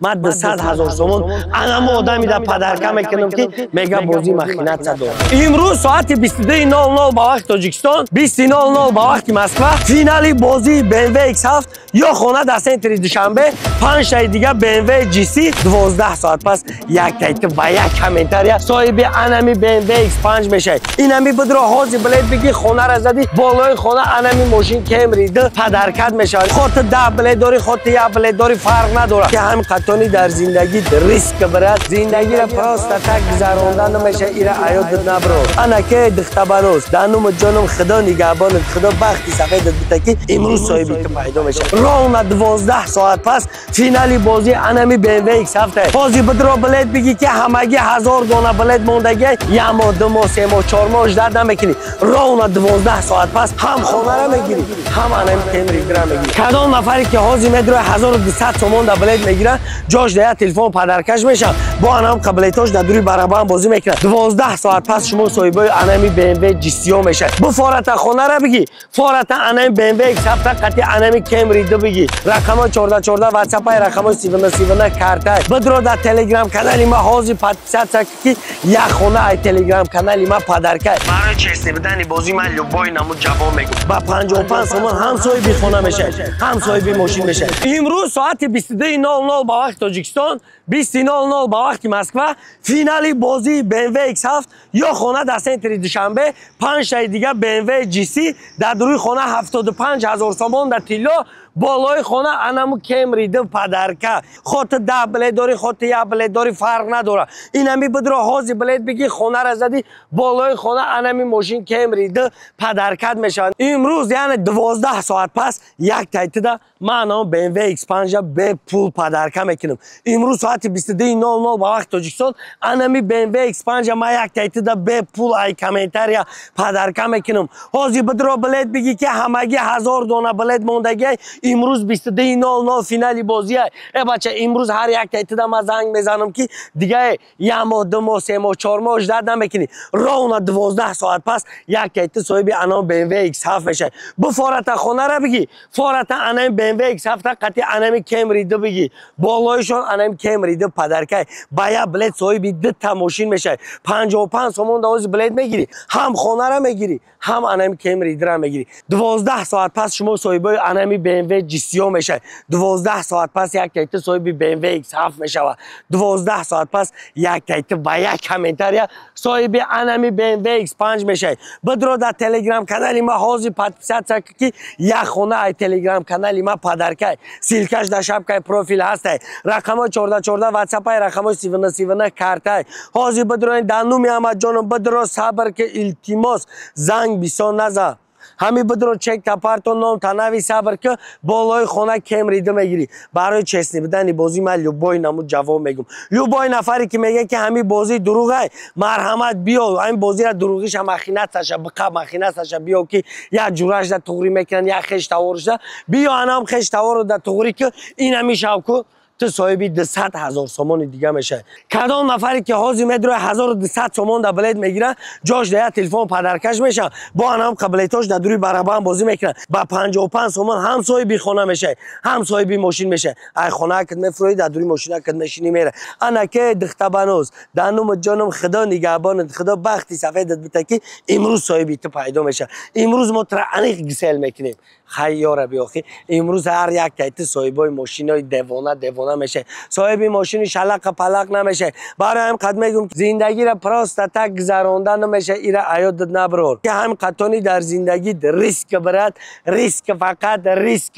Ман 200 000 сомон анамо одамида подарка мекунам, ки мега бозӣ махинатса дорам. Имрӯз соати 22:00 ба вақти Тоҷикистон, 20:00 ба вақти Москва финали бозии BMW X7 ё хона дар центри Душанбе, панҷтаи дига BMW GC. 12 соат пас як тайти ва як комментария соҳиби анами BMW X5 мешавед. Инами бидро ҳозир билет биги, хонара зади, болои хона анами мошин Camry д подаркат мешавад. Хоти 10 билет дорӣ, хоти як билет дорӣ, фарқ надорад, ки ҳам қатони дар зиндагӣ риск брат, зиндагиро просто так гузаронда намеша. Ира аёдат набро. Анаке духтабаноз, дануму ҷоном, Худо нигаҳбонат, Худо бахти сафедат бита, ки имрӯз соҳиби ту пайдо мешавад. Ровно 12 соат пас финали бозӣ анами BMW X7. Ҳозир бидро билет биги, ки ҳамагӣ 1000 дона билет мондагӣ. Як моҳ, 2 моҳ, 3 моҳ, 4 моҳ ждать намекунӣ. Ровно 12 соат пас ҳам хонара мегирӣ, ҳам анами Camry дра мегирӣ. Кадом нафаре ки ҳозир медрои 1200 сомон да билет мегирад, ҷош да як телефон подаркаш мешавад. Бо анам билетош дар дури барабан бозӣ мекунад. 12 соат пас шумо соҳибои анами BMW GCO мешавад. Буфората хонара бигӣ, фората анами BMW X7 қати анами Camry ду бигӣ. Рақамҳои 14 14 ватсапай, рақамҳои 39 39 картай. Бидро дар телеграм канали ма ҳозир подписаться, ки як хона ай телеграм канали ма подаркай. Барои честный будани бозӣ ман любой намуд ҷавоб мегӯм. Ба 55 сомон ҳам соҳиби хона мешавед, ҳам соҳиби мошин мешавед. Имрӯз соати 22:00 ба вақти Тоҷикистон, 20:00 ба вақти Москва финали бозии BMW X7 ё хона дар центри Душанбе, панҷтаи дига BMW GC, дар дуруи хона 75 000 сомон дар тилло, болои хона анаму Camry д подарка. Хоти 10 билет дорӣ, хоти як билет дорӣ, фарқ надорад. Инами бидро ҳозир билет биги, хонара задӣ, болои хона анами мошин Camry д подаркат мешавад. Имрӯз, яъне 12 соат пас, як тайтида ман анам BMW X5 бепул подарка мекунам. Имрӯз соати 22:00 ба вақти Тоҷикистон анами BMW X5 ман як тайтида бепул ай комментария подарка мекунам. Ҳозир бидро билет биги, ки ҳамагӣ 1000 дона билет мондагӣ. Имрӯз 22:00 финали бозия. Э бача, имрӯз ҳар як тайтида ман занг мезанам, ки дига як моҳ, 2 моҳ, 3 моҳ, 4 моҳ ждать намекунӣ. Ровно 12 соат пас як тайти соҳиби анам BMW X7 мешавад. Буфората хонара биги, фората анами BMW X7 қати анами Camry д биги, болоишон анами Camry д подаркай. Ба як билет соҳиби дута мошин мешавад. 55 сомон да ҳозир билет мегирӣ, ҳам хонара мегирӣ, ҳам анами Camry дра мегирӣ. 12 соат пас шумо соҳибои анами BMW GCO мешавад. 12 соат пас як тайти соҳиби BMW X7 мешавад. 12 соат пас як тайти ба як комментария соҳиби анами BMW X5 мешавад. Бидро дар телеграм канали ма ҳозир подписаться, ки як хона ай телеграм канали ма подаркай. Ссылкаш дар шапкаи профил ҳастай. Рақамҳои 14 14 ватсапай, рақамҳои 39 39 картай. Ҳозир бидроин дар нуми Аҳмадҷоном, бидро, сабр ки, илтимос, занг бисо наза. Ҳами бидро, чек тапарто, ном танави, сабр ки, болои хона Camry д мегирӣ. Барои честный будани бозӣ ман любой намуд ҷавоб мегӯм. Любой нафаре ки мега, ки ҳами бозӣ дурӯғай, марҳамат, биё, ҳами бозира дурӯғиша махинаташа биқаб, махинаташа биё, ки як ҷурашда туғрӣ мекунанд, як хеш таворушда биё, анам хеш тавору да туғрӣ ки. Инами шавку ту соҳиби 200 000 сомони дига мешавӣ. Кадом нафаре ки ҳозир медрои 1200 сомон да билет мегирад, ҷош да як телефон подаркаш мешавад. Бо анам билетош дар дури барабан бозӣ мекунад. Ба 55 сомон ҳам соҳиби хона мешавӣ, ҳам соҳиби мошин мешавӣ. Ай хона кат мефурӯӣ, дар дури мошина кат мешинӣ, мера. Анаке духтабаноз, дануму ҷоном, Худо нигаҳбонат, Худо бахти сафедат бита, ки имрӯз соҳиби ту пайдо мешавад. Имрӯз мо тура аниқ гисел мекунем. Хай, ёра биёхи, имрӯз ҳар як тайти соҳибои мошинои девона девона мешавад, соҳиби мошини шалақа палақ намешавад. Барои ҳам қад мегӯм, зиндагиро просто так гузаронда намешавад. Ира аёдат наброр, ки ҳам қатони дар зиндагӣ риск, брат, риск, фақат риск.